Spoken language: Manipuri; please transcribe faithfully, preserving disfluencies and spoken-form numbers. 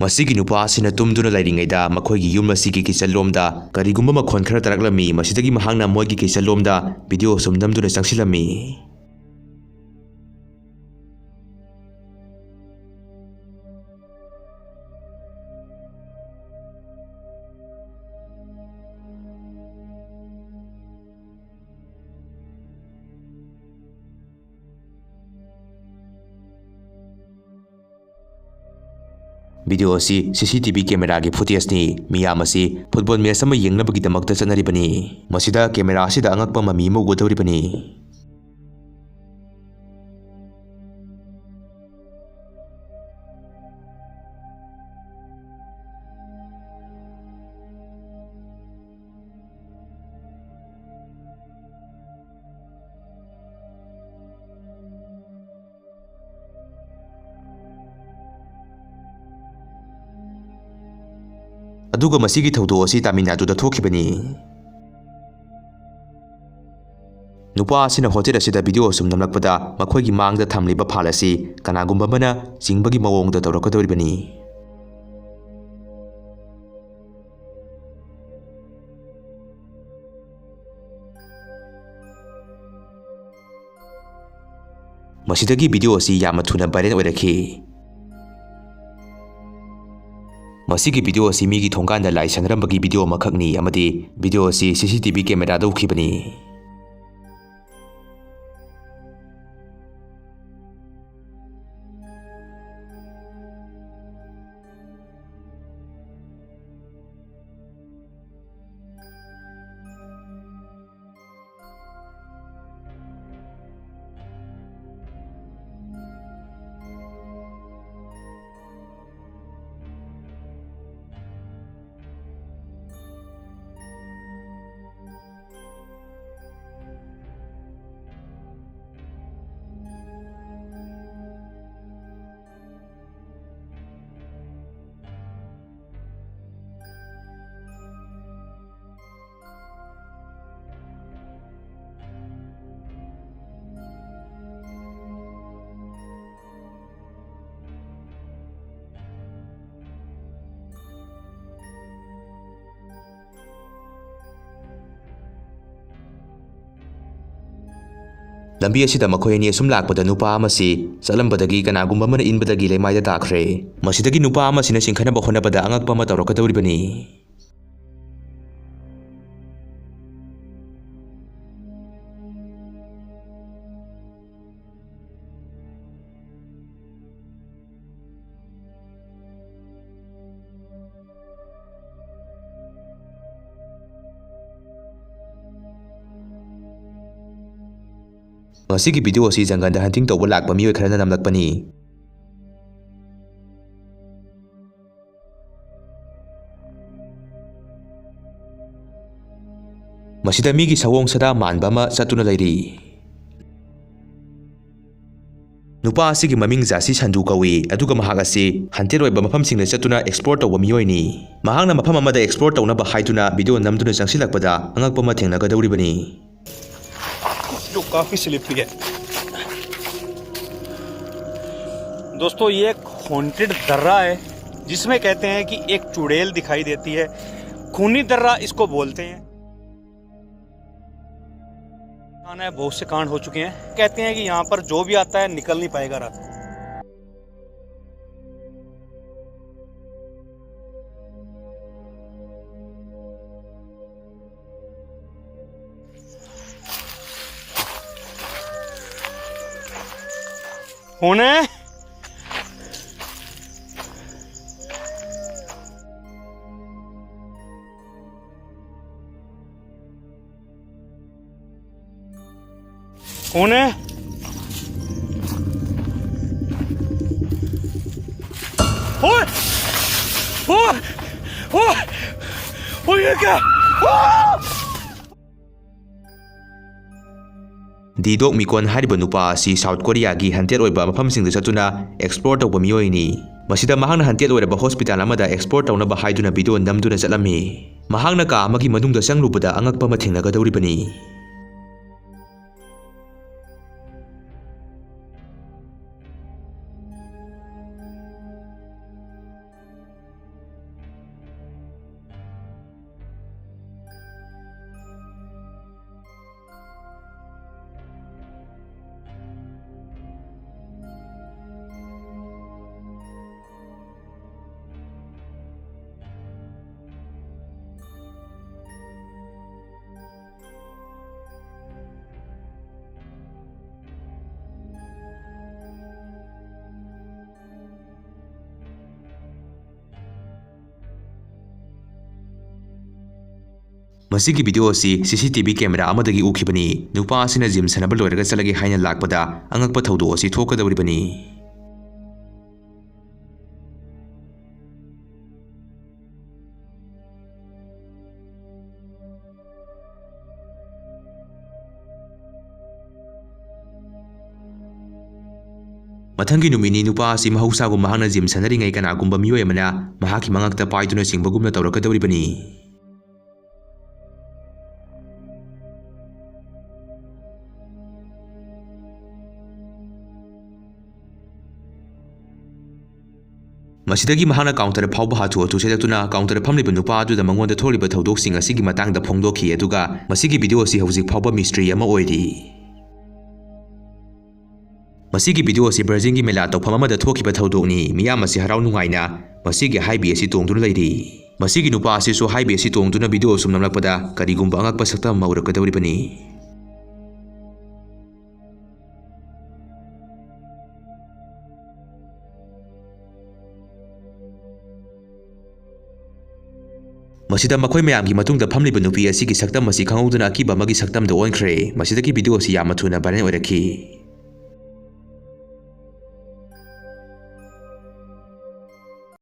ꯃꯁꯤꯒꯤ ꯅꯨꯄꯥ ꯑꯁꯤꯅ ꯇꯨꯝꯗꯨꯅ ꯂꯩꯔꯤꯉꯩꯗ ꯃꯈꯣꯏꯒꯤ ꯌꯨꯝ ꯑꯁꯤꯒꯤ ꯀꯤꯆꯟ ꯂꯣꯝꯗ ꯀꯔꯤꯒꯨꯝꯕ ꯃꯈꯣꯟ ꯈꯔ ꯇꯥꯔꯛꯂꯝꯃꯤ꯫ ꯃꯁꯤꯗꯒꯤ ꯃꯍꯥꯛꯅ ꯃꯣꯏꯒꯤ ꯀꯤꯆꯟ ꯂꯣꯝꯗ ꯚꯤꯗꯤꯑꯣ ꯁꯨꯝ ꯅꯝꯗꯨꯅ ꯆꯪꯁꯤꯜꯂꯝꯃꯤ꯫ ꯚꯤꯗꯤꯑꯣ ꯑꯁꯤ ꯁꯤ ꯁꯤ ꯇꯤ ꯚꯤ ꯀꯦꯃꯦꯔꯥꯒꯤ ꯐꯨꯇꯦꯖꯅꯤ꯫ ꯃꯤꯌꯥꯝ ꯑꯁꯤ ꯐꯨꯠꯕꯣꯜ ꯃꯦꯆ ꯑꯃ ꯌꯦꯡꯅꯕꯒꯤꯗꯃꯛꯇ ꯆꯠꯅꯔꯤꯕꯅꯤ꯫ ꯃꯁꯤꯗ ꯀꯦꯃꯦꯔꯥ ꯑꯁꯤꯗ ꯑꯉꯛꯄ ꯃꯃꯤ ꯑꯃ ꯎꯒꯗꯧꯔꯤꯕꯅꯤ꯫ ꯑꯗꯨꯒ ꯃꯁꯤꯒꯤ ꯊꯧꯗꯣꯛ ꯑꯁꯤ ꯇꯥꯃꯤꯜ ꯅꯥꯗꯨꯗ ꯊꯣꯛꯈꯤꯕꯅꯤ꯫ ꯅꯨꯄꯥ ꯑꯁꯤꯅ ꯍꯣꯇꯦꯜ ꯑꯁꯤꯗ ꯚꯤꯗꯤꯑꯣ ꯑꯁꯨꯝ ꯅꯝꯂꯛꯄꯗ ꯃꯈꯣꯏꯒꯤ ꯃꯥꯡꯗ ꯊꯝꯂꯤꯕ ꯐꯥꯏꯜ ꯑꯁꯤ ꯀꯅꯥꯒꯨꯝꯕ ꯑꯃꯅ ꯆꯤꯡꯕꯒꯤ ꯃꯑꯣꯡꯗ ꯇꯧꯔꯛꯀꯗꯧꯔꯤꯕꯅꯤ꯫ ꯃꯁꯤꯗꯒꯤ ꯚꯤꯗꯤꯑꯣ ꯑꯁꯤ ꯌꯥꯝꯅ ꯊꯨꯅ ꯚꯥꯏꯔꯦꯜ ꯑꯣꯏꯔꯛꯈꯤ꯫ ꯃꯁꯤꯒꯤ ꯚꯤꯗꯤꯑꯣ ꯑꯁꯤ ꯃꯤꯒꯤ ꯊꯣꯡꯒꯥꯟꯗ ꯂꯥꯏ ꯁꯪꯅꯔꯝꯕꯒꯤ ꯚꯤꯗꯤꯑꯣ ꯑꯃꯈꯛꯅꯤ ꯑꯃꯗꯤ ꯚꯤꯗꯤꯑꯣ ꯑꯁꯤ ꯁꯤ ꯁꯤ ꯇꯤ ꯚꯤ ꯀꯦꯃꯦꯔꯥꯗ ꯎꯈꯤꯕꯅꯤ꯫ ꯂꯝꯕꯤ ꯑꯁꯤꯗ ꯃꯈꯣꯏ ꯑꯅꯤ ꯑꯁꯨꯝ ꯂꯥꯛꯄꯗ ꯅꯨꯄꯥ ꯑꯃꯁꯤ ꯆꯠꯂꯝꯕꯗꯒꯤ ꯀꯅꯥꯒꯨꯝꯕ ꯑꯃꯅ ꯏꯟꯕꯗꯒꯤ ꯂꯩꯃꯥꯏꯗ ꯇꯥꯈ꯭ꯔꯦ꯫ ꯃꯁꯤꯗꯒꯤ ꯅꯨꯄꯥ ꯑꯃꯁꯤꯅ ꯆꯤꯡꯈꯠꯅꯕ ꯍꯣꯠꯅꯕꯗ ꯑꯉꯛꯄ ꯑꯃ ꯇꯧꯔꯛꯀꯗꯧꯔꯤꯕꯅꯤ꯫ ꯉꯁꯤꯒꯤ ꯚꯤꯗꯤꯑꯣ ꯑꯁꯤ ꯖꯪꯒꯜꯗ ꯍꯟꯇꯤꯡ ꯇꯧꯕ ꯂꯥꯛꯄ ꯃꯤꯑꯣꯏ ꯈꯔꯅ ꯅꯝꯂꯛꯄꯅꯤ꯫ ꯃꯁꯤꯗ ꯃꯤꯒꯤ ꯁꯑꯣꯡ ꯁꯥꯗꯥ ꯃꯥꯟꯕ ꯑꯃ ꯆꯠꯇꯨꯅ ꯂꯩꯔꯤ꯫ ꯅꯨꯄꯥ ꯑꯁꯤꯒꯤ ꯃꯃꯤꯡ ꯖꯥꯁꯤ ꯁꯟꯗꯨ ꯀꯧꯏ, ꯑꯗꯨꯒ ꯃꯍꯥꯛ ꯑꯁꯤ ꯍꯟꯇꯦꯗ ꯑꯣꯏꯕ ꯃꯐꯝꯁꯤꯡꯗ ꯆꯠꯇꯨꯅ ꯑꯦꯛꯁꯄ꯭ꯂꯣꯔ ꯇꯧꯕ ꯃꯤꯑꯣꯏꯅꯤ꯫ ꯃꯍꯥꯛꯅ ꯃꯐꯝ ꯑꯃꯗ ꯑꯦꯛꯁꯄ꯭ꯂꯣꯔ ꯇꯧꯅꯕ ꯍꯥꯏꯗꯨꯅ ꯚꯤꯗꯤꯑꯣ ꯅꯝꯗꯨꯅ ꯆꯪꯁꯤꯜꯂꯛꯄꯗ ꯑꯉꯛꯄ ꯑꯃ ꯊꯦꯡꯅꯒꯗꯧꯔꯤꯕꯅꯤ꯫ जो काफी स्लिपरी है। दोस्तों, ये एक हॉन्टेड दर्रा है, जिसमें कहते हैं कि एक चुड़ैल दिखाई देती है। खूनी दर्रा इसको बोलते हैं। कांड है, बहुत से कांड हो चुके हैं। कहते हैं कि यहाँ पर जो भी आता है, निकल नहीं पाएगा रात को। कौन है? कौन है? ओए! ओए! ओए! ओए, ये क्या? ओए! ꯗꯤ ꯗꯣꯛ ꯃꯤꯀꯣꯟ ꯍꯥꯏꯔꯤꯕ ꯅꯨꯄꯥ ꯑꯁꯤ ꯁꯥꯎꯠ ꯀꯣꯔꯤꯌꯥꯒꯤ ꯍꯟꯇꯦꯗ ꯑꯣꯏꯕ ꯃꯐꯝꯁꯤꯡꯗ ꯆꯠꯇꯨꯅ ꯑꯦꯛꯁꯄ꯭ꯂꯣꯔ ꯇꯧꯕ ꯃꯤꯑꯣꯏꯅꯤ꯫ ꯃꯁꯤꯗ ꯃꯍꯥꯛꯅ ꯍꯟꯇꯦꯗ ꯑꯣꯏꯔꯕ ꯍꯣꯁꯄꯤꯇꯥꯜ ꯑꯃꯗ ꯑꯦꯛꯁꯄ꯭ꯂꯣꯔ ꯇꯧꯅꯕ ꯍꯥꯏꯗꯨꯅ ꯚꯤꯗꯤꯑꯣ ꯅꯝꯗꯨꯅ ꯆꯠꯂꯝꯃꯤ꯫ ꯃꯍꯥꯛꯅ ꯀꯥ ꯑꯃꯒꯤ ꯃꯅꯨꯡꯗ ꯆꯪꯂꯨꯕꯗ ꯑꯉꯛꯄ ꯑꯃ ꯊꯦꯡꯅꯒꯗꯧꯔꯤꯕꯅꯤ꯫ ꯃꯁꯤꯒꯤ video ꯑꯁꯤ C C T V camera ꯑꯃꯗꯒꯤ ꯎꯈꯤꯕꯅꯤ꯫ ꯅꯨꯄꯥ ꯑꯁꯤꯅ gym ꯁꯥꯟꯅꯕ ꯂꯣꯏꯔꯒ ꯆꯠꯂꯒꯦ ꯍꯥꯏꯅ ꯂꯥꯛꯄꯗ ꯑꯉꯛꯄ ꯊꯧꯗꯣꯛ ꯑꯁꯤ ꯊꯣꯛꯀꯗꯧꯔꯤꯕꯅꯤ꯫ ꯃꯊꯪꯒꯤ ꯅꯨꯃꯤꯠꯅꯤ ꯅꯨꯄꯥ ꯑꯁꯤ ꯃꯍꯧꯁꯥꯒꯨꯝ ꯃꯍꯥꯛꯅ gym ꯁꯥꯟꯅꯔꯤꯉꯩ ꯀꯅꯥꯒꯨꯝꯕ ꯃꯤꯑꯣꯏ ꯑꯃꯅ ꯃꯍꯥꯛꯀꯤ ꯃꯉꯛꯇ ꯄꯥꯏꯗꯨꯅ ꯆꯤꯡꯕꯒꯨꯝꯅ ꯇꯧꯔꯛꯀꯗꯧꯔꯤꯕꯅꯤ꯫ ꯃꯁꯤꯗꯒꯤ ꯃꯍꯥꯛꯅ counter ꯐꯥꯎꯕ ꯍꯥꯊꯨ ꯍꯥꯊꯨ ꯆꯦꯜꯂꯛꯇꯨꯅ counter ꯐꯝꯂꯤꯕ ꯅꯨꯄꯥ ꯑꯗꯨꯗ ꯃꯉꯣꯟꯗ ꯊꯣꯛꯂꯤꯕ ꯊꯧꯗꯣꯛꯁꯤꯡ ꯑꯁꯤꯒꯤ ꯃꯇꯥꯡꯗ ꯐꯣꯡꯗꯣꯛꯈꯤ, ꯑꯗꯨꯒ ꯃꯁꯤꯒꯤ video ꯑꯁꯤ ꯍꯧꯖꯤꯛ ꯐꯥꯎꯕ mystery ꯑꯃ ꯑꯣꯏꯔꯤ꯫ ꯃꯁꯤꯒꯤ video ꯑꯁꯤ ꯕ꯭ꯔꯥꯖꯤꯜꯒꯤ ꯃꯦꯂꯥ ꯇꯧꯐꯝ ꯑꯃꯗ ꯊꯣꯛꯈꯤꯕ ꯊꯧꯗꯣꯛꯅꯤ꯫ ꯃꯤꯌꯥꯝ ꯑꯁꯤ ꯍꯔꯥꯎ ꯅꯨꯡꯉꯥꯏꯅ ꯃꯁꯤꯒꯤ high B ꯑꯁꯤ ꯇꯣꯡꯗꯨꯅ ꯂꯩꯔꯤ꯫ ꯃꯁꯤꯒꯤ ꯅꯨꯄꯥ ꯑꯁꯤꯁꯨ high B ꯑꯁꯤ ꯇꯣꯡꯗꯨꯅ video ꯁꯨꯝ ꯅꯝꯂꯛꯄꯗ ꯀꯔꯤꯒꯨꯝꯕ ꯑꯉꯛꯄ ꯁꯛꯇꯝ ꯑꯃ ꯎꯔꯛꯀꯗꯧꯔꯤꯕꯅꯤ꯫ ꯃꯁꯤꯗ ꯃꯈꯣꯏ ꯃꯌꯥꯝꯒꯤ ꯃꯇꯨꯡꯗ ꯐꯝꯂꯤꯕ ꯅꯨꯄꯤ ꯑꯁꯤꯒꯤ ꯁꯛꯇꯝ ꯑꯁꯤ ꯈꯪꯍꯧꯗꯅ ꯑꯀꯤꯕ ꯑꯃꯒꯤ ꯁꯛꯇꯝꯗ ꯑꯣꯟꯈ꯭ꯔꯦ꯫ ꯃꯁꯤꯗꯒꯤ video ꯑꯁꯤ ꯌꯥꯝꯅ ꯊꯨꯅ viral ꯑꯣꯏꯔꯛꯈꯤ꯫